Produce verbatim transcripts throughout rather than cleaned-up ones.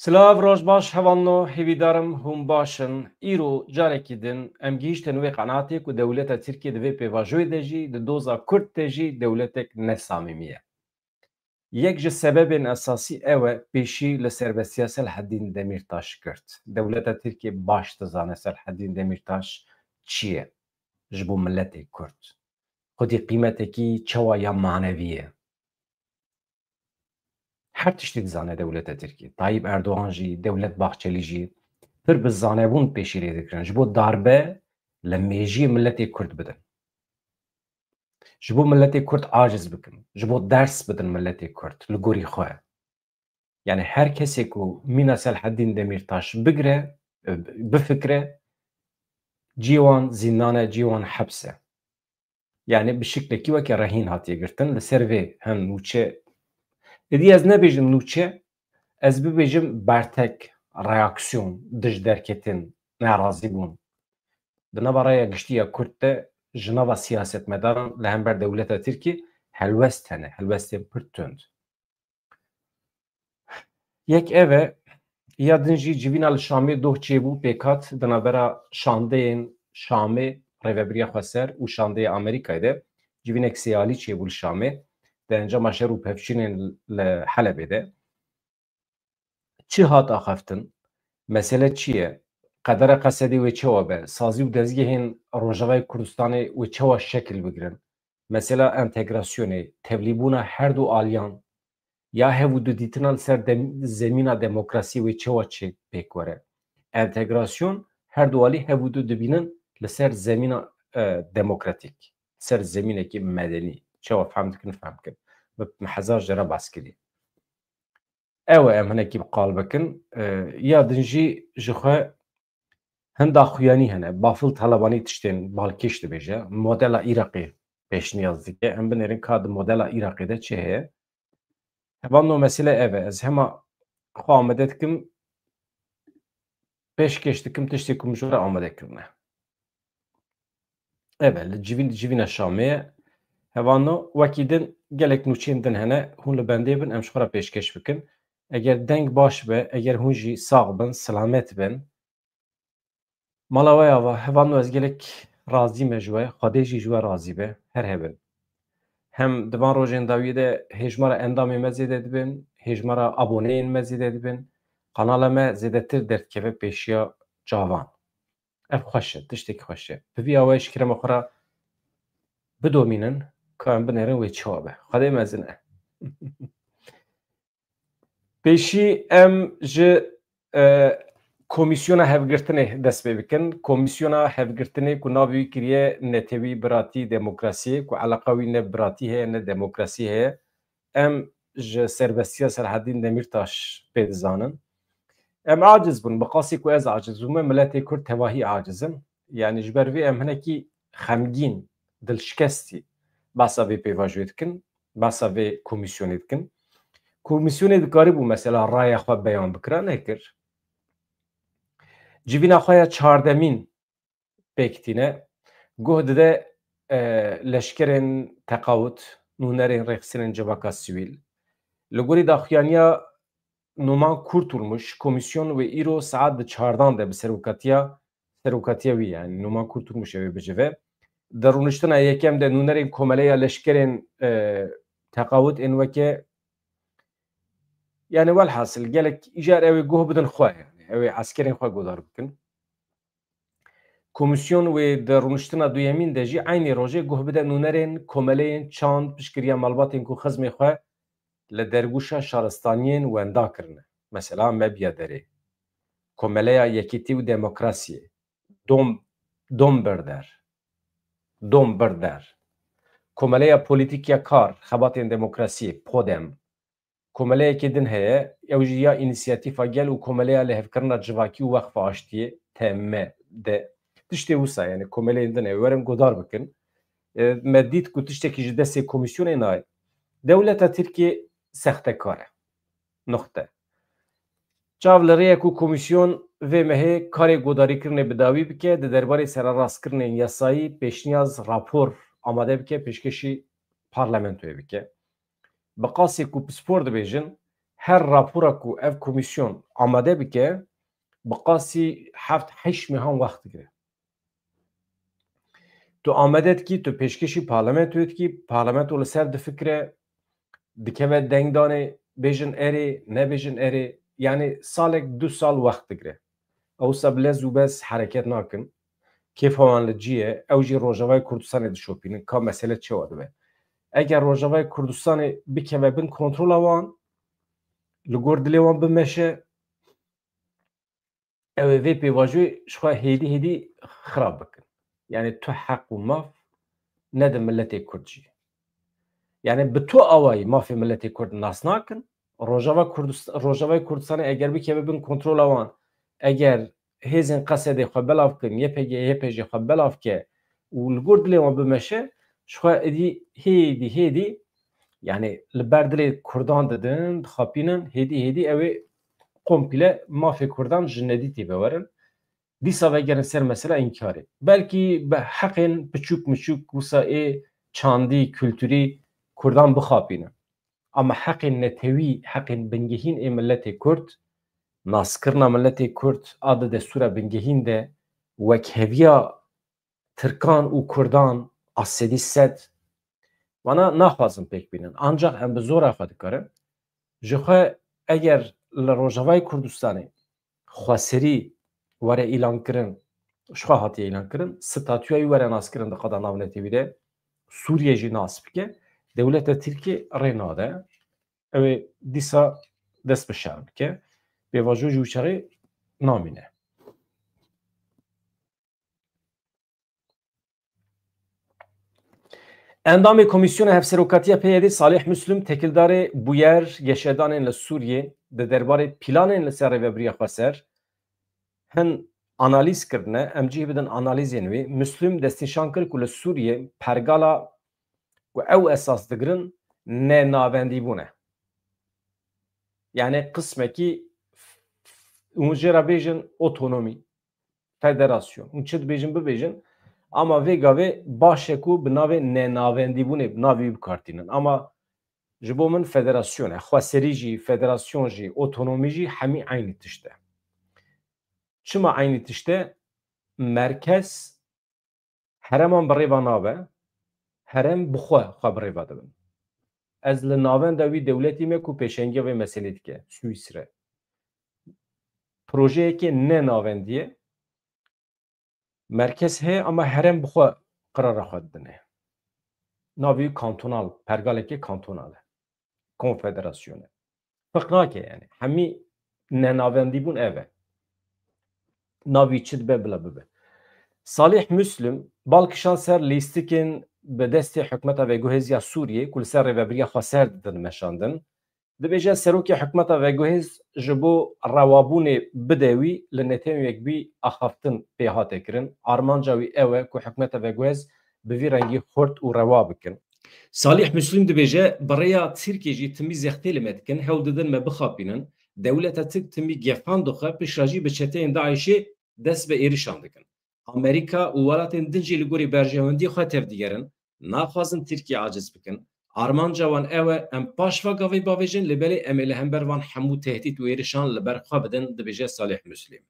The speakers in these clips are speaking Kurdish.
Silav, roj baş hevalno, hêvîdarim hûn baş in. Îro carekî din em gihîştin wê qenaatê ku dewleta Tirkiyê di vê pêvajoyê de jî, di doza Kurd de jî dewletek ne samîmî ye. Yek ji sebebên esasî ew e, pêşî li serbestiya Selahedîn Demîrtaş girt. Dewleta Tirkiyê baş dizane Selahedîn Demîrtaş çi ye ji bo miletê Kurd. Xwedî qîmetekî çawa ya manevî ye. Her tiştî dizane dewleta Tirkiyê. Tayyip Erdogan jî, Dewlet Bahçelî jî pir bi zanebûn pêşî lê dikirin. Ji bo darbe li mêjiyê miletê Kurd bidin. Ji bo miletê Kurd aciz bikin. Ji bo ders bidin miletê Kurd li gorî xwe. Yani her kesê ku mîna Selahedîn Demîrtaş bigire, bifikire, cî wan zîndan e, cî wan heps e. Yani bi şiklekî weke rehîn hatiye girtin. Li ser vê hin nûçe, êdî ez nebêjim nûçe, ez bibêjim bertek, reaksiyon, dij derketin, nerazîbûn. Di nava raya giştî ya Kurd de ji nava siyasetmedaran li hember dewleta Tirkî helwest hene, helwestên pir tund. Yek ev e, ya din jî civîna li Şamê doh çêbû pêk hat di navbera şandeyên Şamê, Rêvebiriya Xweser û şandeyê Amerîkayê de. Civînek sêalî çêbû li Şamê di encama şer û pevçûnên li Helebê de. Çi hat axaftin? Mesele çi ye? Qedera Qesedê wê çawa be? Sazî û dezgehên Rojavayê Kurdistanê wê çawa şekil bigirin? Mesela entegrasyonê, tevlîbûna her du aliyan ya hevûdu dîtina li ser dem-, zemîna demokrasiyê wê çawa çê pêk were? Entegrasyon her du alî hevûdu dibînin li ser zemîna, e, demokratîk, ser zemînekî medenî. Çawa fehm dikin, fehm kin. Bi hezar jere bas kirî. Ew e em hinekî bi qal bikin. E, ya din jî ji xwe hin daxuyanî hene. Bafil Talebanî tiştên balkêş dibêje. Modela Iraqê pêşniyaz dike. Em binêrin ka di modela Iraqê de çi heye. Hevalno, mesele ev e. Ez hema xwe amade dikim, pêşkêş dikim tiştê ku min ji we re amade kirine. Ev e, li civîn-, civîna Şamê ye. Hevalno, wekî din gelek nûçeyên din hene, hûn li bendê bin, em ji xwe re pêşkêş bikin. Eger deng baş be, eger hûn jî sax bin, silamet bin. Mala we ava, hevalno, ez gelek razî me ji we, Xwedê jî ji we razî be, her hebin. Hem di van rojên dawiyê de hêjmara endamên me zêde dibin, hêjmara aboneyên me zêde dibin, kanala me zêdetir derdikeve pêşiya çavan. Ev xweş e, tiştekî xweş e. Bi vî awayî ji kerema xwe re bidomînin, ka em binêrin wê çawa be. Xwedê mezin e. Pêşî em ji, e, komîsyona hevgirtinê dest pê bikin. Komîsyona hevgirtinê ku navê wî kiriye Netewî Biratî Demokrasiyê, ku eleqa wî ne biratî heye ne demokrasî heye. Em ji serbestiya Selahedîn Demîrtaş pê dizanin. Em aciz bûn, bi qasî ku ez aciz bûme, miletê Kurd tevahî aciz in. Yani ji ber vê em hinekî xemgîn, dilşikestî behsa vê pêvajoyê dikin, behsa vê komîsyonê dikin. Komîsyonê dikarîbû mesela raya xwe beyan bikira, nekir. Civîna xwe ya çardemîn pêk tîne. Guh dide, e, leşkerên teqawut, nûnerên rêxistinên civaka sivîl. Li gorî daxuyaniya Numan Kurtulmuş, komîsyon wê îro saet di çardan de bi serokatiya, serokatiya wî, yani Numan Kurtulmuş ew ê bicive. Di rûniştina yekem de nûnerên komeleya leşkerên, e, teqawut ên weke, yani welhasil gelek îcar ew ê guh bidin xwe, yani ew ê eskerên xwe godar bikin. Komîsyon wê di rûniştina duyemîn de jî eynî rojê guh bide nûnerên komeleyên çand, piştgiriya malbatên ku xizmê xwe li dergûşa şaristaniyên wenda kirine. Mesela Mebya Derê, Komeleya Yekîtî û Demokrasiyê, Dom, Dom Birder, Dom Birder, Komeleya Polîtîk ya Kar, Xebatên Demokrasiyê, Podem, komeleyekê din heye, ew jî ya Înîsiyatîfa Gel û Komeleya Lihevkirina Civakî û Weqfa Aştiyê, T M D. Tiştê wisa, yani komeleyên din heye, werin godar bikin. E, me dît ku tiştekî ji destê komîsyonê nayê. Dewleta Tirkiyê sextekar e. Nuxte. Çav li rê ye ku komîsyon vê mehê karê godarîkirinê bi dawî bike, di derbarê sererastkirinên yasayî pêşniyaz, rapor amade bike, pêşkêşî parlamentoyê bike. Bi qasê ku pispor dibêjin, her rapora ku ev komîsyon amade bike, bi qasî heft heşt mehan wext digire. Tu amade dikî, tu pêşkêşî parlamentoyê dikî, parlamento li ser difikire, dikeve dengdanê, bêjin erê, nebêjin erê, yanî salek du sal wext digire. Ew wisa bi lez û bez hereket nakin. Kêfa wan li cî ye, ew jî Rojavayê Kurdistanê dişopînin, ka mesele çawa dibe. Eger Rojavayê Kurdistanê bikeve bin kontrola wan, li gor dilê wan bimeşe, ew ê vê pêvajoyê ji xwe hêdî hêdî xirab bikin. Yanî tu heq û maf nedin miletê Kurd jî. Yanî bi tu awayî mafê miletê Kurd nas nakin. Rojava Kurdist-, Rojavayê Kurdistanê eger bikeve bin kontrola wan, eger hêzên Qesedê xwe belav kin, Y P G, Y P J xwe belav ke û li gor dilê wan bimeşe, ji xwe êdî hêdî hêdî, yanî li ber dilê Kurdan didin, dixapînin, hêdî hêdî ew ê komple mafê Kurdan ji nedîtî vewerin. Dîsa vegerin ser mesela înkarê. Belkî bi heqên piçûk miçûk wisa ê çandî, kulturî Kurdan bixapînin. Ama heqên netewî, heqên bingehîn ê miletê Kurd, naskirina miletê Kurd a di destûra bingehîn de wekheviya Tirkan û Kurdan a sedî sed, wana naxwazin pêk bînin. Ancak em bi zora xwe dikarin. Ji xwe eger li Rojavayê Kurdistanê xweserî were îlan kirin, ji xwe hatiye îlan kirin, statûya wî were naskirin di qada navnetewî de, Sûriye jî nas bike, dewleta Tirkiyê rê nade. Ew ê dîsa dest bi şer bike. Pêvajo jî wî çaxê namîne. Endamê Komîsyona Hevserokatiya P Y D'ê Salih Muslim têkildarê bûyer geşedanên li Sûriyê di derbarê planên li ser rêvebiriya xweser hin analîz kirine. Em cih bidin analîzên wî. Muslim destnîşan kir ku li Sûriyê pergala ku ew esas digirin nenavendîbûn e. Yanî qismekî hûn jê re bêjin otonomî, federasyon. Hûn çi dibêjin bibêjin, ama vê gavê baş e ku bi navê nenavendîbûnê bi navê wî bikartînin. Ama ji bo min federasyon e. Xweserî jî, federasyon jî, otonomî jî hemî eynî tişt e. Çima eynî tişt e? Merkez hereman bi rêva nabe, herem bi xwe xwe bi rêva dibin. Ez li navenda wî dewletî me ku pêşengiya vê meselê dike, Swîsre. Projeyekê ne navendî ye. Merkez heye ama herem bi xwe qirara xwe didine. Navê wî kantonal, pergalekê kantonal e. Konfederasyon e. Firq nake yani. Hemî nenavendîbûn ev e. Navî çi dibe bila bibe. Salih Muslim bal kişand ser lîstikên bi destê hikûmeta veguhêz ya Sûriyê ku li ser rêvebiriya xweser didin meşandin. Dibêje serokê hikûmeta veguhêz ji bo rewabûnê bide wî li Netewên Yekbûyî axaftin pê hate kirin. Armanca wî ew e ku hikûmeta veguhêz bi vî rengî xurt û rewa bikin. Salih Muslim dibêje, bi rêya Tirkiyê jî timî zextê li me dikin, hewl didin me bixapînin. Dewleta Tirk timî gefan dixwe, piştre jî bi çeteyên DAIŞê dest bi êrişan dikin. Amerîka û welatên din jî li gorî berjewendiyê xwe tevdigerin, naxwazin Tirkiye aciz bikin. Armanca wan ew e, em paş va gavê bavêjin, lê belê em ê li hember van hemû tehdît û êrişan li ber xwe bidin, dibêje Salih Muslim.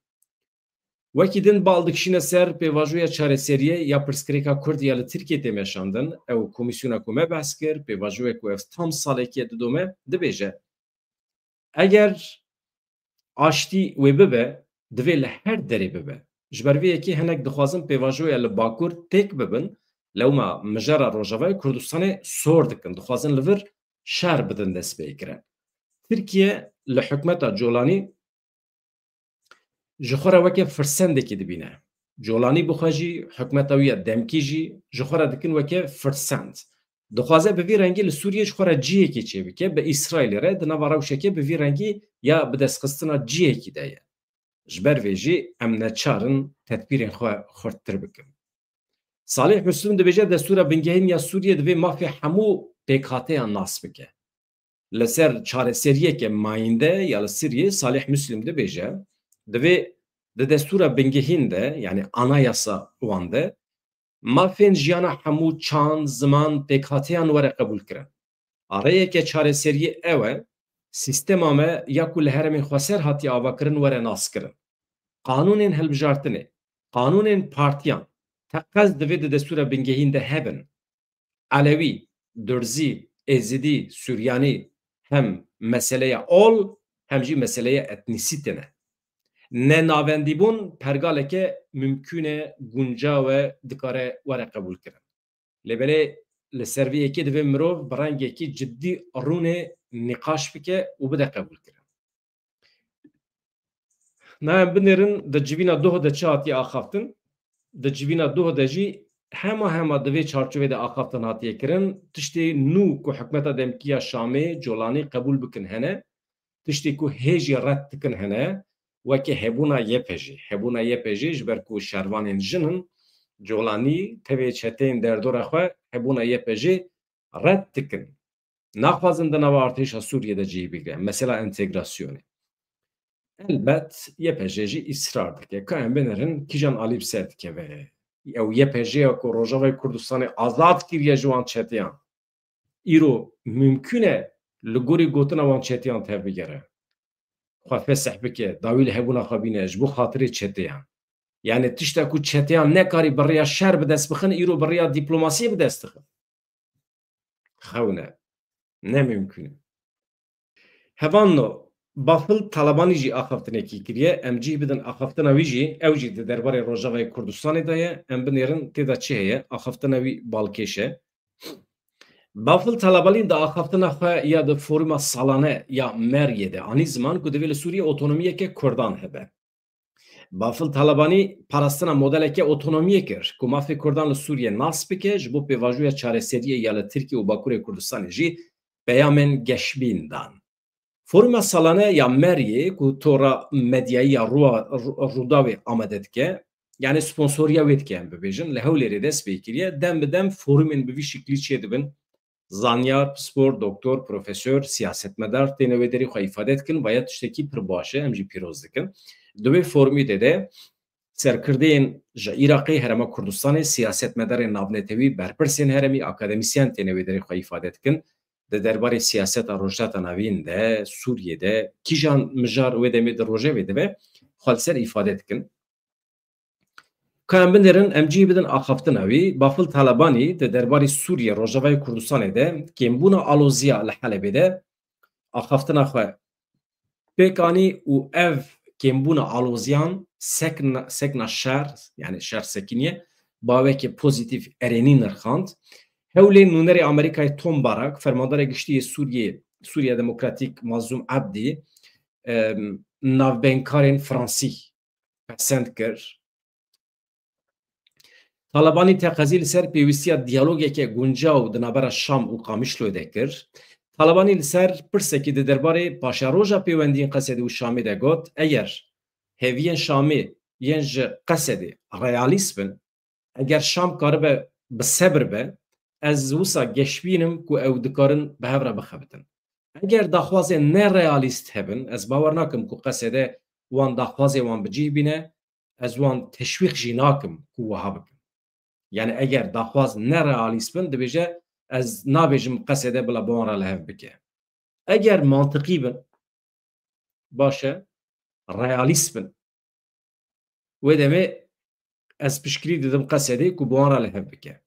Wekî din bal dikişîne ser pêvajoya çareseriyê ya pirsgirêka Kurd ya li Tirkiyê tê meşandin. Ew komîsyona ku me behs kir, pêvajoyek ku ev tam salekî ye didome, dibêje, eger aştî wê bibe, divê li her derê bibe. Ji ber vê yekê hinek dixwazin pêvajoya li Bakur têk bibin, lewma mijara Rojavayê Kurdistanê sor dikin, dixwazin li vir şer bidin destpêkirin. Tirkiye li hikûmeta Colanî ji xwe re weke firsendekî dibîne. Colanî bi xwe jî, hikûmeta wî ya demkî jî ji xwe re dikin weke firsend. Dixwaze bi vî rengî li Sûriyê ji xwe re cihekê çêbike, bi Îsraîlê re di nava rewşeke bi vî rengî ya bidestxistina cihekî de ye. Ji ber vê jî em neçar in tedbîrên xwe xurttir bikin. Salih Muslim dibêje, destûra bingehîn ya Sûriyê divê mafê hemû pêkhateyan nas bike. Li ser çareseriyeke mayînde ya li Siriyê Salih Muslim dibêje, divê di destûra bingehîn de, yanî anayasa wan de, mafên jiyana hemû çand, ziman, pêkhateyan were qebûlkirin. Rêyeke çareseriyê ew e, sîstema me ya ku li herêmên xweser hatiye avakirin were naskirin. Qanûnên hilbijartinê, qanûnên partiyan teqez divê di destûra bingehîn de hebin. Elewî, Durzî, Êzidî, Suryanî hem meseleya ol hem jî meseleya etnîsîte ne. Nenavendîbûn pergaleke mimkûn e, guncaw e, dikare were qebûlkirin. Lê belê li ser vê yekê divê mirov bi rengekî cidî rûnê nîqaş bike û bide qebûlkirin. Na em binêrin di civîna doh de çi hatiye axaftin? Di civîna doh de jî hema hema di vê çarçovê de axaftin hatiye kirin. Tiştê nû ku hikûmeta demkî ya Şamê, Colanî qebûl bikin hene, tiştê ku hê jî red dikin hene, weke hebûna Y P G. Hebûna Y P G ji ber ku şervanên jin in, Colanî tevê çeteyên derdora xwe hebûna Y P G red dikin. Naxwazin di nava artêşa Sûriyê de cihê bigre. Mesela entegrasyonê. Elbet Y P G jî îsrar dike. Ka em binêrin kîjan alî bi ser dikeve. Ew Y P G ya ku Rojavayê Kurdistanê azad kiriye ji wan çeteyan. Îro mimkûn e li gorî gotina wan çeteyan tevbigere. Xwe fesih bike, dawî li hebûna xwe bîne ji bo xatirê çeteyan. Yani tişta ku çeteyan nekarî bi rêya şer bi dest bixin, îro bi rêya dîplomasiyê bi dest dixin. Xewn e. Ne mimkûn e. Hevalno, Bafil Talabanî jî axaftinekî kiriye. Em cih bidin axaftina wî jî, ew jî di derbarê Rojavayê Kurdistanê de ye. Em binêrin tê de çi heye. Axaftina wî balkêş e. Bafil Talabanî di axaftina xwe ya di foruma salane ya Meriyê de anî ziman ku divê li Sûriyê otonomiyeke Kurdan hebe. Bafil Talabanî parastina modeleke otonomiyê kir ku mafê Kurdan li Sûriyê nas bike, ji bo pêvajoya çareseriyê ya li Tirkiye û Bakurê Kurdistanê jî peyamên geşbîn dan. Foruma salane ya Meriyê ku tora medyayî ya Rûa-, Rû-, Rûdawê amade dike, yani sponsoriya wê dike em bibêjin, li Hewlêrê dest pê kiriye, dem bi dem forumên bi vî şiklî çêdibin. Zanyar, pispor, doktor, profesor, siyasetmedar têne wê derê xwe îfade dikin, vaya tiştekî pir baş e, em jî pîroz dikin. Di wê formî de de serkirdeyên ji Iraqê, Herêma Kurdistanê, siyasetmedarên navnetewî, berpirsên herêmî, akademîsyen têne wê derê xwe îfade dikin. Di derbarê siyaseta Rojhilata Navîn de, Sûriyê de, kîjan mijar wê demê di rojevê de be, xwe li ser îfade dikin. Ka em binêrin, em cihê bidin axaftina wî. Bafil Talabanî di derbarê Sûriyê, Rojavayê Kurdistanê de kêmbûna aloziya li Helebê de axaftina xwe pêk anî û ev kêmbûna aloziyan sekna, sekna şer, yani şer sekiniye, baweke pozîtîf erênî nirxand. Hewlê nûnerê Amerîkayê Tom Barak, fermandarê giştî yê Sûriyê, Sûriya Demokratîk Mazlûm Ebdî, em, navbeynkar ên Fransî pesend kir. Talabanî teqezî li ser pêwîstiya diyalogeke guncaw di navbera Şam û Qamişloyê de kir. Talabanî li ser pirsekî di derbarê paşeroja pêwendiyên Qesedê û Şamê de got, eger hêviyên Şamê yên ji Qesedê realîst bin, eger Şam karibe bi sebir be, ez wisa geşbîn im ku ew dikarin bi hev re bixebitin. Eger daxwazên nerealîst hebin, ez bawer nakim ku Qesede wan daxwazê wan bi cih bîne, ez wan teşwîq jî nakim ku wiha bikin. Yani eger daxwaz nerealîst bin, dibêje, ez nabêjim Qesede bila bi wan re li hev bike. Eger mantiqî bin, baş e, realîst bin. Wê demê ez piştgirî didim Qesedê ku bi wan re li hev bike.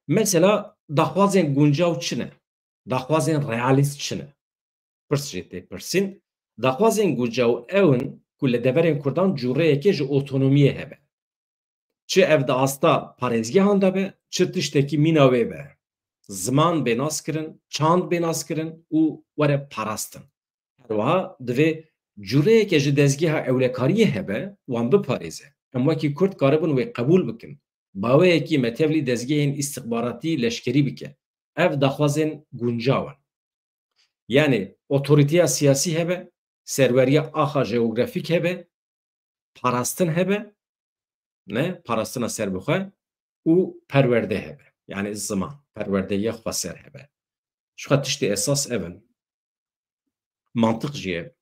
Mesela daxwazên guncaw çi ne? Daxwazên realîst çi ne? Pirs jê tê pirsîn. Daxwazên guncaw ew in ku li deverên Kurdan cûreyeke ji otonomiyê hebe. Çi ev di asta parêzgehan de be, çi tiştekî mîna wê be. Ziman bê naskirin, çand bê naskirin û were parastin. Her wiha divê cûreyeke ji dezgeha ewlekariyê hebe, wan biparêze. Em wekî Kurd karibin wê qebûl bikin. Baweyekî me tevlî dezgehên îstixbaratî leşkerî bike. Ev daxwazên guncaw in. Yani otorîteya siyasî hebe, serweriya axa jeografîk hebe, parastin hebe, ne, parastina serbixwe û perwerde hebe. Yani ziman, perwerdeyiya xweser hebe. Ji xwe tiştê esas ev in. Mantiq jî ye.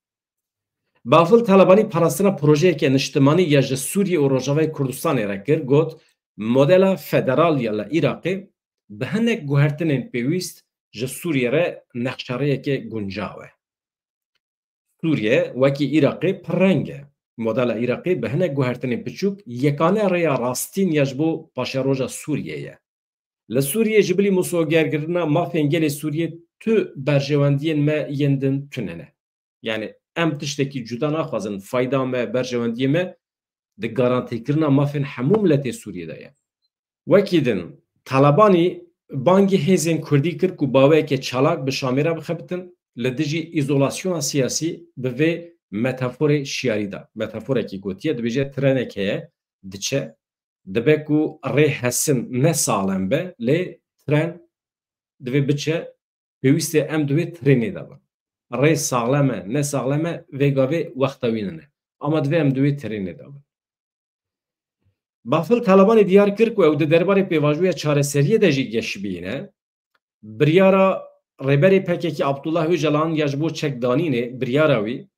Bafil Talabanî parastina projeyeke niştimanî ya ji Sûriyê û Rojavayê Kurdistanê re kir, got, modela federal ya li Iraqê bi hinek guhertinên pêwîst ji Sûriyê re nexşerêyeke guncaw e. Sûriye wekî Iraqê pirreng e. Modela Iraqê bi hinek guhertinên piçûk yekane rêya rastîn ya ji bo paşeroja Sûriyê ye. Li Sûriyê ji bilî misogerkirina mafên gelê Sûriyê tu berjewendiyên me yên din tune ne. Yani em tiştekî cuda naxwazin, fayda me, berjewendiyê me di garantîkirina mafên hemû miletê Sûriyê de ye. Wekî din, Talebanî bangî hêzên Kurdî kir ku baweyeke çalak bi Şamê re bixebitin, li dijî îzolasyona siyasî bi vê metaforê şiyarî da. Metaforekî gotiye, dibêje trenek heye, diçe, dibe ku rê hesin ne saxlem be, lê tren divê biçe, pêwîst e em di wê trênê de bin. Rê saxlem e, ne saxlem e, vê gavê wexta wî nine. Ama divê em di wê trênê de bin. Bafil Talebanî diyar kir ku ew di derbarê pêvajoya çareseriyê de jî geş bîne. Biryara Rêberê P K K Abdullah Ocalan ya ji bo çekdanînê, biryara wî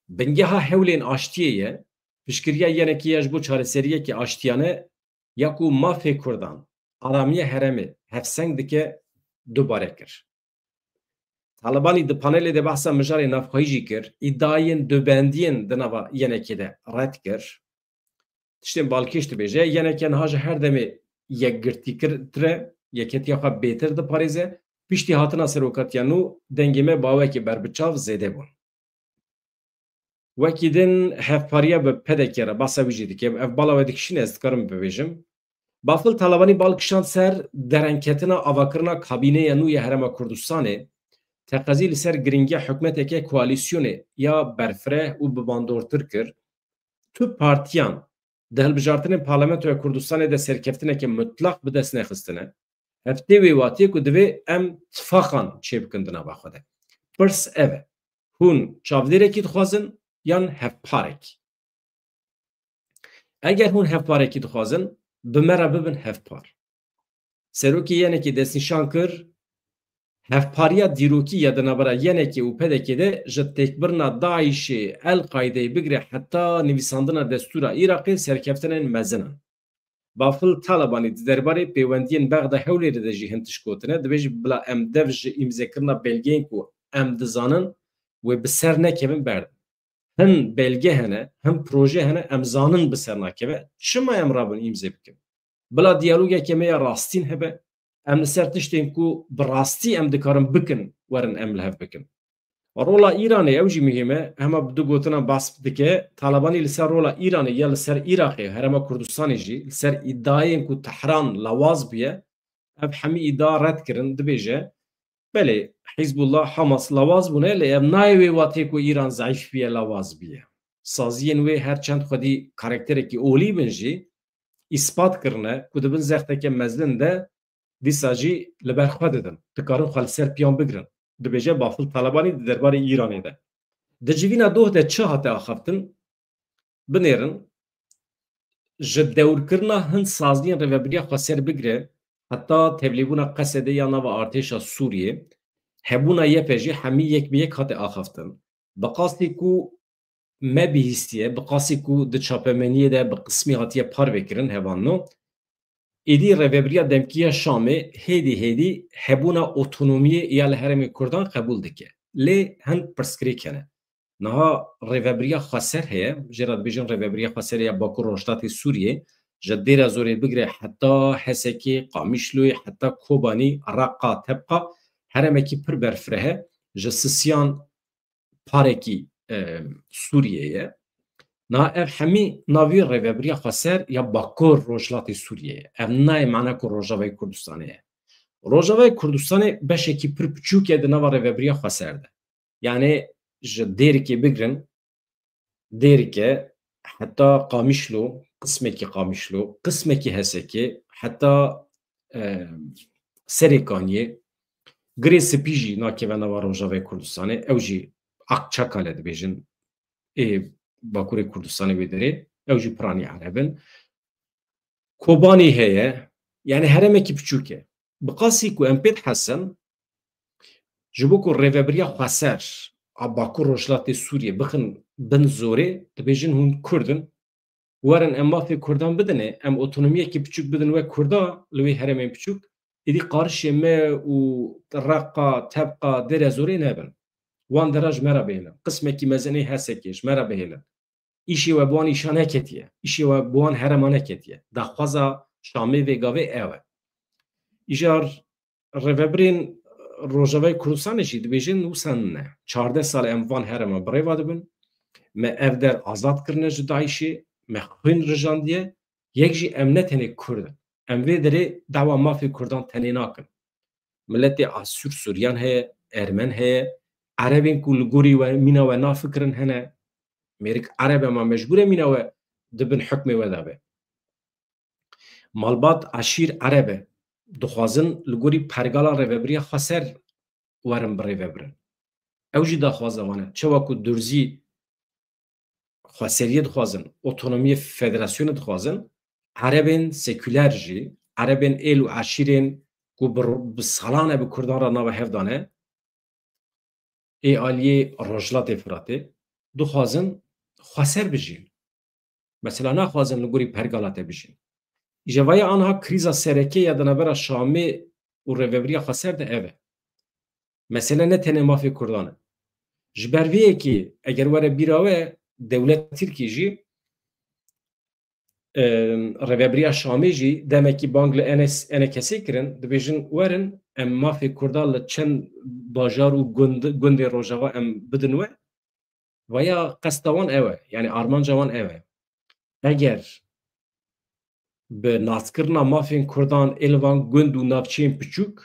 bingeha hewlên aştiyê ye, piştgiriya yenekê ya ji bo çareseriyeke aştiyane ya ku mafê Kurdan, aramiya herêmê hevseng dike, dubare kir. Talibanî di panelê de behsa mijarê navxweyî jî kir, îdiayên dubendiyên di nava yenekê de red kir. Tiştên balkêş dibêje, yeneke niha ji her demê yekgirtîtir e, yeketiya xwe bêtir diparêze, piştî hatina serokatiya nû dengê me bi awayekî berbiçav zêde bûn. Wekî din hevpariya bi P D K re, behsa wî jî dike. Ev bala we dikişîne, ez dikarim bibêjim. Bafil Talebanî bal kişand ser derengketina avakirina kabîneya nû ya Herêma Kurdistanê, teqezî li ser girîngiya hikûmeteke koalîsyonê ya berfireh û bibandortir kir. Tu partiyan di hilbijartinên Parlamentoya Kurdistanê de serkeftineke mutlaq bi dest nexistine. Ev tê wê watiyê ku divê em tifaqan çêbikin di nava xwe de. Pirs ev e, hûn çavdêrekî dixwazin yan hevparekî? Eger hûn hevparekî dixwazin, bi me re bibin hevpar. Serokê yenekê destnîşan kir, hevpariya dîrokî ya di navbera yenekê û P D K'ê de ji têkbirina DAIŞ'ê, El-Qaîdeyê bigire heta nivîsandina destûra Iraqê serkeftinên mezin in. Bafil Talebanî di derbarê pêwendiyên Bexda Hewlêrê de jî hin tişt gotine. Dibêje, bila em dev ji îmzekirina belgeyên ku em dizanin wê bi ser nekevin berdin. Hin belge hene, hin proje hene, em zanin bi ser nakeve. Çima em rabin îmze bikin? Bila diyalogeke me ya rastîn hebe, em li ser tiştên ku bi rastî em dikarin bikin, werin em li hev bikin. Rola Îranê ew jî muhîm e. Hema bi du gotinan behs dike. Talebanî li ser rola Îranê ya li ser Iraqê, Herêma Kurdistanê jî, li ser îdiayên ku Tehran lawaz bûye, ev hemî îdia red kirin, dibêje, belê, Hizbullah, Hamas lawaz bûne, lê ev nayê wê watê ku Îran zeîf bûye, lawaz bûye. Saziyên wê her çend xwedî karakterekî olî bin jî, îspat kirine ku di bin zexteke mezin de dîsa jî li ber xwe didin. Dikarin xwe li ser piyan bigirin. Dibêje Bafil Talebanî di derbarê Îranê de. Di civîna doh de çi hate axaftin? Binêrin, ji dewrkirina hin saziyên rêvebiriya xweser bigire heta tevlîbûna Qesedê ya nava artêşa Sûriyê, hebûna Y P G hemî yek bi yek hate axaftin. Bi qasî ku me bihîstiye, bi qasî ku di çapemeniyê de bi qismî hatiye parvekirin, hevalno, êdî rêvebiriya demkî ya Şamê hêdî hêdî hebûna otonomiyê ya li herêmê Kurdan qebûl dike. Lê hin pirsgirêk hene. Niha rêvebiriya xweser heye, jê re dibêjin rêvebiriya xweser ya Bakur Rojhilatê Sûriyê, ji Dêra Zorê bigire heta Hesekê, Qamişloyê, heta Kobanî, Reqa, Tebqa, herêmekî pir berfireh e, ji sisiyan parekî, e, Sûriyê ye. Niha ev hemî navî rêvebiriya xweser ya Bakur Rojhilatê Sûriyê ye. Ev nayê mana ku Rojavayê Kurdistanê ye. Rojavayê Kurdistanê beşekî pir piçûk e di nava rêvebiriya xweser de. Yani ji Dêrikê bigirin, Dêrike, heta Qamişlo, qismekî Qamişlo, qismekî Hesekê, heta, e, Serê Kaniyê. Girê Spî jî nakeve nava Rojavayê Kurdistanê, ew jî Akçakale dibêjin, ê Bakurê Kurdistanê wê derê, ew jî piranî Ereb in. Kobanî heye, yani herêmekî piçûk e. Bi qasî ku em pê dihesin, ji bo ku rêvebiriya xweser a Bakur Rojhilatê Sûriyê bixin bin zorê, dibêjin hûn Kurd in, werin em mafê Kurdan bidinê, em otonomiyekî piçûk bidin we Kurda li wê herêmên piçûk, êdî qarişê me û Reqa, Tebqa, Dêrezorê nebin. Wan dera ji me re bihêlin. Qismekî mezinê Hesekê ji me re bihêlin. Îşê we bi wan îşa neketiye. Îşê we bi wan herema neketiye. Daxwaza Şamê vê gavê ew e. Îjar rêvebirên Rojavayê Kurdistanê jî dibêjin wisa ne. Çardeh sal em van herema bi rêva dibin. Me ev der azad kirine ji DAIŞê. Me xwîn rijandiye. Yek jî em ne tenê Kurd in. Em vê derê dawa mafê Kurdan tenê nakin. Miletê Asûr, Suryan heye, Ermen heye, Erebên ku li gorî we mîna we nafikirin hene. Mêrik Ereb e, ma mecbûr e mîna we di bin hukmê we de be. Malbat eşîr Ereb e. Dixwazin li gorî pergala rêvebiriya xweser werin birêvebirin. Ew jî daxwaza wan e. Çawa ku Durzî xweseriyê dixwazin, otonomiyê federasyonê dixwazin, Erebên seküler jî, Erebên êl û eşîrên ku bi, bi salan e bi Kurdan re nava hev dane, ê aliyê Rojhilatê Firatê, dixwazin xweser bijîn. Mesela naxwazin li gorî pergala te bijîn. Îja vaya anha krîza sereke ya di navbera Şamê û rêvebiriya xweser de ev e. Mesele ne tenê mafê Kurdan e. Ji ber vê yekê eger were bîra we, dewlet Tirkî jî, e, rêvebiriya Şamê jî demekî bang li Enes, ENKSê kirin, dibêjin werin em mafê Kurdan li çend bajar û gund, gundê Rojava em bidin we. Vaya qesta wan ew e, yani armanca wan ew e. Eger bi naskirina mafên Kurdan ê li van gund û navçeyên piçûk,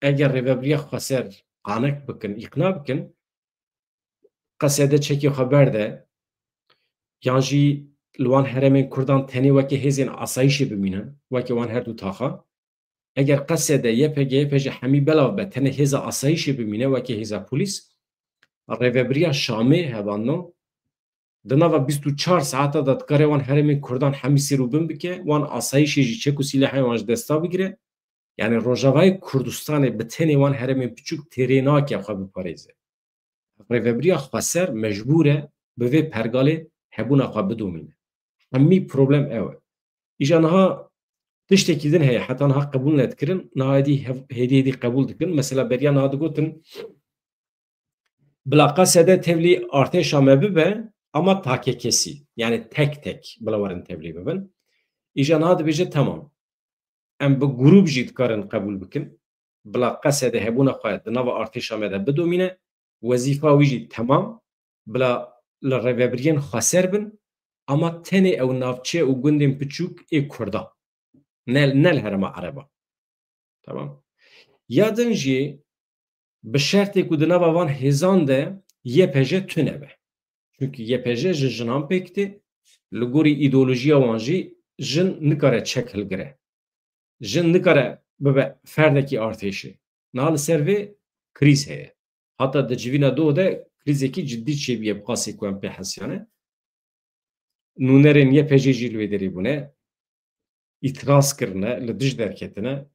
eger rêvebiriya xweser qanek bikin, îqna bikin, Qesede çekê xwe berde, yan jî li wan herêmên Kurdan tenê weke hêzên asayîşê bimînin, weke wan her du taxa. Eger Qesede, YPG, YPJ hemî belav be, tenê hêza asayîşê bimîne, weke hêza polîs, rêvebiriya Şamê hevano, di nava bîst û çar saeta de dikare wan herêmên Kurdan hemî sêr û bin bike, wan asayîşê jî çek û sîlehên wan ji desta bigire. Yani Rojavayê Kurdistanê bi tenê wan herêmên piçûk têrê nake xwe biparêze. Rêvebiriya xweser mecbûr e bi vê pergalê hebûna xwe bidomîne. Hemî problem ew e. Îja niha tiştekî din heye, heta niha qebûl nedikirin, niha hêdî hev-, hêdî hêdî qebûl dikin. Mesela beriya niha digotin, bila Qesede tevlî artêşa me bibe, ama takekesî, yani tek tek bila werin tevlî bibin. Îja niha dibêje, temam. Em bi grûp jî dikarin qebûl bikin. Bila Qesede hebûna xwe di nava artêşa me de bidomîne. Wezîfa wî jî temam. Bila li rêvebiriyên xweser bin, ama tenê ew navçe û gundên piçûk ê Kurda. Ne, ne li herêma Ereba. Tamam. Ya din jî bi şertê ku di nava van hêzan de YPJ tune be. Çunkî YPJ ji jinan pêk tê, li gorî îdeolojiya wan jî jin nikare çek hilgire. Jin nikare bibe ferdekî artêşê. Niha li ser vê krîz heye. Heta di civîna doh de krîzekî cidî çêbûye bi qasî ku em pê hesiyane. Nûnerên YPJ jî li wê derê bûne. Îtiraz kirine, li dij derketine.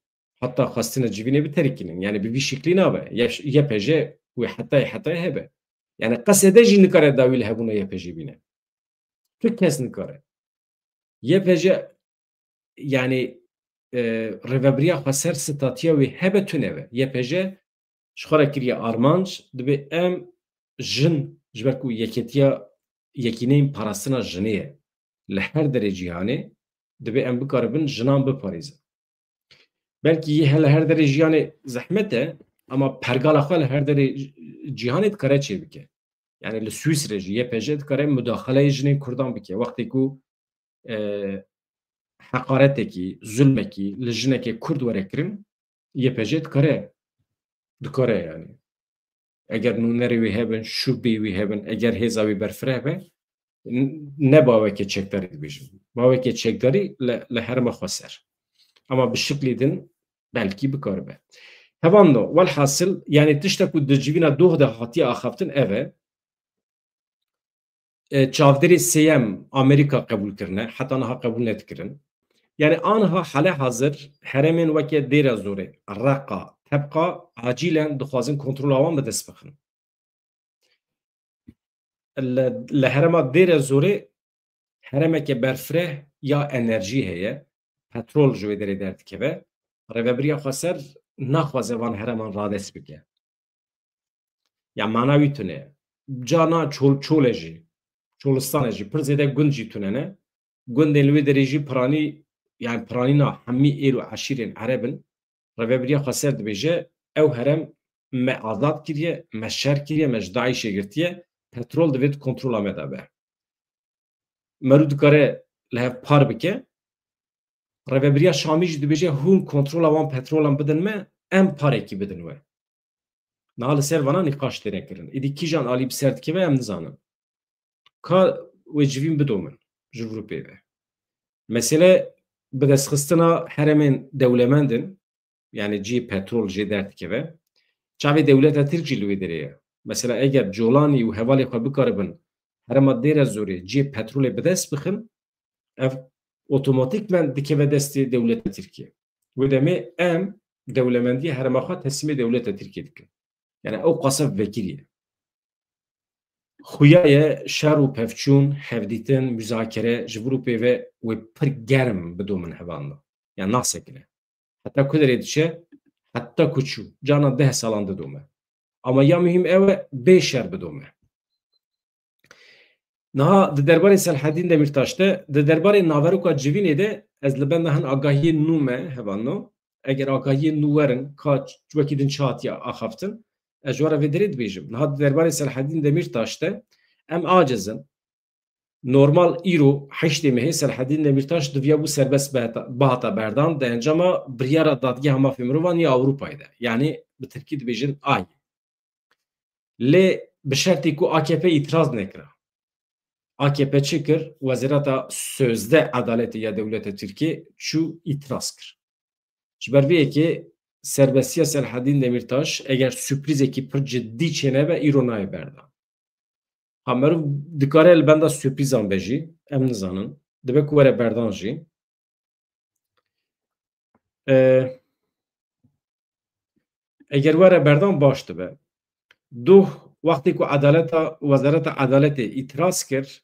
Heta xwestine civînê biterikînin. Yani bi vî şiklî nabe. Yeş-, YPJ wê hetayê hetayê hebe. Yani Qesede jî nikare dawî li hebûna YPJ bîne. Tu kes nikare. YPJ, yani, e, rêvebiriya xweser statiya wê hebe tune be. YPJ ji xwe re kiriye armanc, dibê em jin, ji ber ku yeketiya, yekîneyên parastina jinê ye. Li her derê cîhanê dibê em bikaribin jinan biparêzin. Belkî yê he li her derê jiyanê zehmet e, ama pergala xwe li her derê cîhanê dikare çêbike. Yani li Swîsrê jî YPJ dikare mudaxaleyê jinên Kurdan bike. Wextê ku, e, heqaretekî, zulmekî li jinekê Kurd were kirin, YPJ dikare, dikare yani. Eger nûnerê wî hebin, şubê wî hebin, eger hêza wî berfireh be, n-, ne baweke çekdarî dibêjin. Baweke çekdarî li, li herêma xweser. Ama bi şiklî din belkî bikaribe. Hevando, welhasil, yani tişta ku di civîna doh de hatiye axaftin ev e. E, çavdêrê sêyem Amerîka qebûl kirine, heta niha qebûl nedikirin. Yani aniha hale hazir herêmên weke Dêra Zorê, Reqa, Tebqa acîlen dixwazin kontrola wan bi dest bixin. Li, li herêma Dêra Zorê herêmeke berfireh ya enerjî heye, petrol ji wê derê derdikeve. Rêvebiriya Xweser naxwaze van hereman radest bike. Ya mana wî tune ye. Cana Çol-, Çolê jî, Çolistane jî, pir zêde gund jî tune ne. Gundên li wê derê jî piranî, yani piranîna hemî êl û eşîrên Ereb in. Rêvebiriya Xweser dibêje, ew herem me azad kiriye, me şer kiriye, me ji DAIŞê girtiye, petrol divê di kontrola me de be. Merû dikare li hev par bike. Rêvebiriya Şamî jî dibêje, hûn kontrola wan petrolan bidin me, em parekî bidin we. Niha li ser vana nîqaş têne kirin. Êdî kîjan alî bi ser dikeve em nizanin. Ka wê civîn bidomin ji vir û pê ve. Mesele bidestxistina heremên dewlemend in, yani cihê petrol jê derdikeve. Çavê dewleta Tirk jî li wê derê ye. Mesela eger Colanî û hevalê xwe bikaribin herema Dêra Zorê cihê petrolê bi dest bixin, ev otomatîkmen dikeve destê dewleta Tirkiyê. Wê demê em dewlemendiya herema xwe teslîmê dewleta Tirkiyê dikin. Yani ew qasa vekirî ye. Xuya ye şer û pevçûn, hevdîtin, muzakere, ji vir û pê ve wê pir germ bidomin hevalno. Yani nasekine. Heta ku derê diçe, heta ku çû, cana deh salan didome. Ama ya muhîm ew e, bê şer bidome. Niha di derbarê Selhedîn Demîrtaş de, di derbarê naveroka civînê de ez li benda hin agahiyên nû me, hevalno. Eger agahiyên nû werin, ka wekî din çi hatiye axaftin, ez ji we re vê derê dibêjim. Niha di derbarê Selhedîn Demîrtaş de em aciz in. Normal îro heştê mehê Selhedîn Demîrtaş diviyabû serbest biheta-, bihata berdan, di encama biryara Dadgeha Mafê Mirovan ya Ewropayê de. Yanî bi tirkî dibêjin ay. Lê bi şertê ku A K P îtiraz nekira. A K P çi kir? Wezareta Sözde Edaletê ya dewleta Tirkiyê çû îtiraz kir. Ji ber vê yekê serbestiya Selhedîn Demîrtaş eger sürprîzekî pir cidî çênebe îro nayê berdan. Ha, merûv dikare li benda sürprîzan be jî, em nizanin. Dibe ku were berdan jî. E, eger were berdan baş dibe. Doh wextê ku edaleta, Wezareta Edaletê îtiraz kir,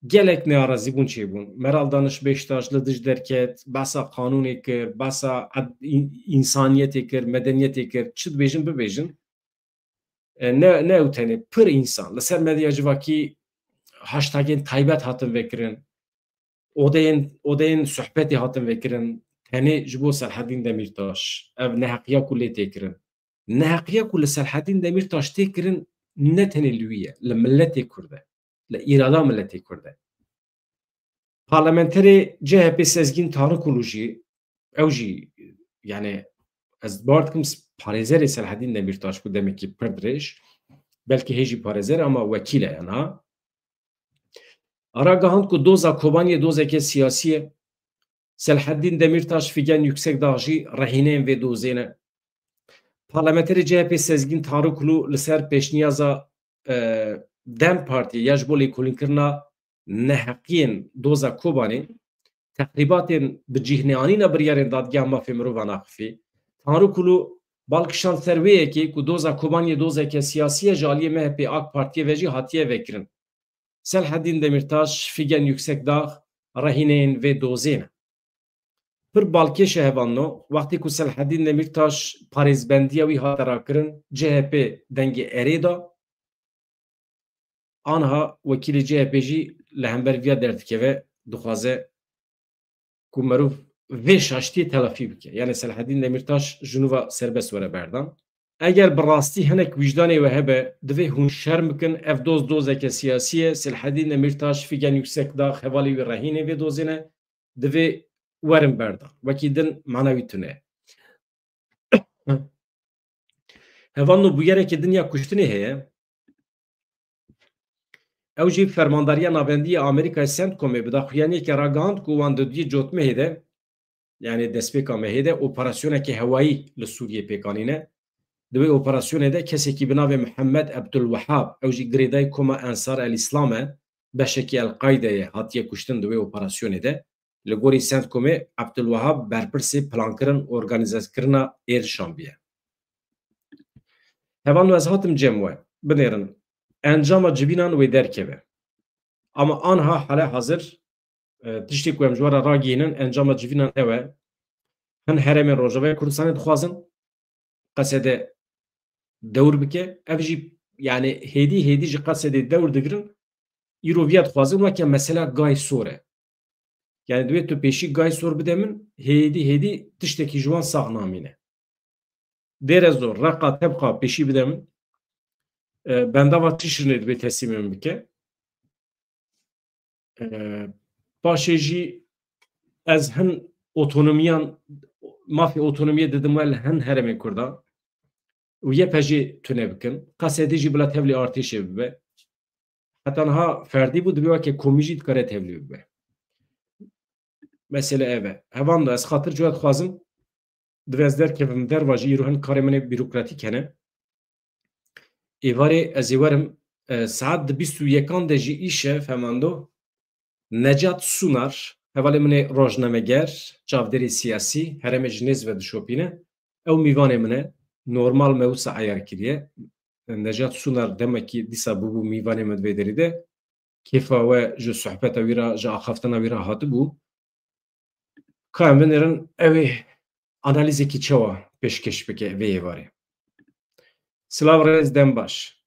gelek nearazîbûn çêbûn. Meral Daniş Beştaş li dij derket, behsa qanûnê kir, behsa ed-, în-, însaniyetê kir, medeniyetê kir, çi dibêjin bibêjin. E, ne, ne ew tenê, pir însan. Li ser medya civakî hashtagên taybet hatin vekirin. Odeyên, odeyên sohbetê hatin vekirin. Tenê ji bo Selhedîn Demîrtaş. Ev neheqiya ku lê tê kirin. Neheqiya ku li Selhedîn Demîrtaş tê kirin ne tenê li wî ye. Li miletê Kurd e. Li îrada miletê Kurd e. Parlamenterê C H P Sezgîn Tanrıkulu jî, ew jî, yani ez bawer dikim parêzerê Selhedîn Demîrtaş bû demekî pir dirêj, belkî hê jî parêzer ama wekîl e ya niha. Ragihand ku doza Kobaniyê dozeke siyasî ye. Selhedîn Demîrtaş, Figen Yüksekdağ jî rehîneyên vê dozê ne. Parlamenterê C H P Sezgîn Tanrıkulu li ser pêşniyaza, e, DEM Partiyê ya ji bo lêkolînkirina neheqiyên doza Kobanê, texrîbatên bi cih neanîna biryarên Dadgeha Mafê Mirovan axifî. Tanrıkulu bal kişand ser wê yekê ku doza Kobaniyê dozeke siyasî ye, ji aliyê M H P, AK Partiyê ve jî hatiye vekirin. Selhedîn Demîrtaş, Figen Yüksekdağ rehîneyên vê dozê ne. Pir balkêş e hevalno, wextê ku Selhedîn Demîrtaş parêzbendiya wî hate rakirin, C H P dengê erê da. Aniha wekîlê C H P jî li hember viya derdikeve, dixwaze ku merûv vê şaştiyê telafî bike. Yani Selhedîn Demîrtaş ji nû ve serbest were berdan. Eger bi rastî hinek wijdanê we hebe, divê hûn şerm bikin, ev doz dozeke siyasî ye, Selhedîn Demîrtaş, Figen Yüksekdağ, hevalê wî rehînê vê dozê ne, divê werin berdan. Wekî din mana wî tune ye. Hevalno bûyereke din ya kuştinê heye. Ew jî Fermandariya Navendî ya Amerîkayê CENTCOMê bi daxuyaniyeke ragihand ku wan di duyê cotmehê de, yani destpêka mehê de operasyoneke hewayî li Sûriyê pêk anîne. Di wê operasyonê de kesekî bi navê Mihemed Ebdulwehab, ew jî girêdayî koma Ensar el Îslam e, beşekî El Qaydeyê hatiye kuştin di wê operasyonê de. Li gorî CENTCOMê Ebdulwehab berpirsê plankirin, organîzekirina êrişan bûye. Hevalno ez hatim cem we, binêrin, encama civînan wê derkeve. Ama anha hale hazir, e, tiştê ku em ji we re ragihînin, encama civînan ew e. Hin herêmên Rojavayê Kurdistanê dixwazin Qesedê dewr bike. Ev jî, yani, hêdî hêdî ji Qesedê dewr digirin. Îro viya dixwazin weke mesela Gay Sor e. Yani, divê tu pêşî Gay Sor bide min, hêdî hêdî tiştekî ji wan sax namîne. Dêre Zor, Reqa, Tebqa pêşî bide min. E, bendava Tişrinê divê teslîmê min bike. E, paşê jî ez hin otonomiyan, mafê otonomiyê didim we li hin herêmên Kurdan û Y P G tune bikin. Qesedê jî bila tevlî artêşê bibe. Heta niha ferdî bû, divê weke komî jî dikare tevlî bibe. Mesele ev e. Hevan da ez xatir ciwa dixwazim, divê ez derkevim derva jî, îro hin karê min ê bîrokratîk hene. Êvarê ez ê werim, e, saet di bîst û yekan de jî îş e, femando. Necat Sunar, hevalê min ê rojnameger, çavdêrê siyasî, herêmê ji nêz ve dişopîne. Ew mîvanê min e, normal me wisa eyar kiriye. Necat Sunar demekî dîsa bûbû mîvanê min di vê derî de. Kêfa we ji sohbeta wî re, ji axaftina wî re hatibû. Ka em binêrin, ew ê analîzekî çawa pêşkêş bike vê êvarê. Silav, rêz, dem baş.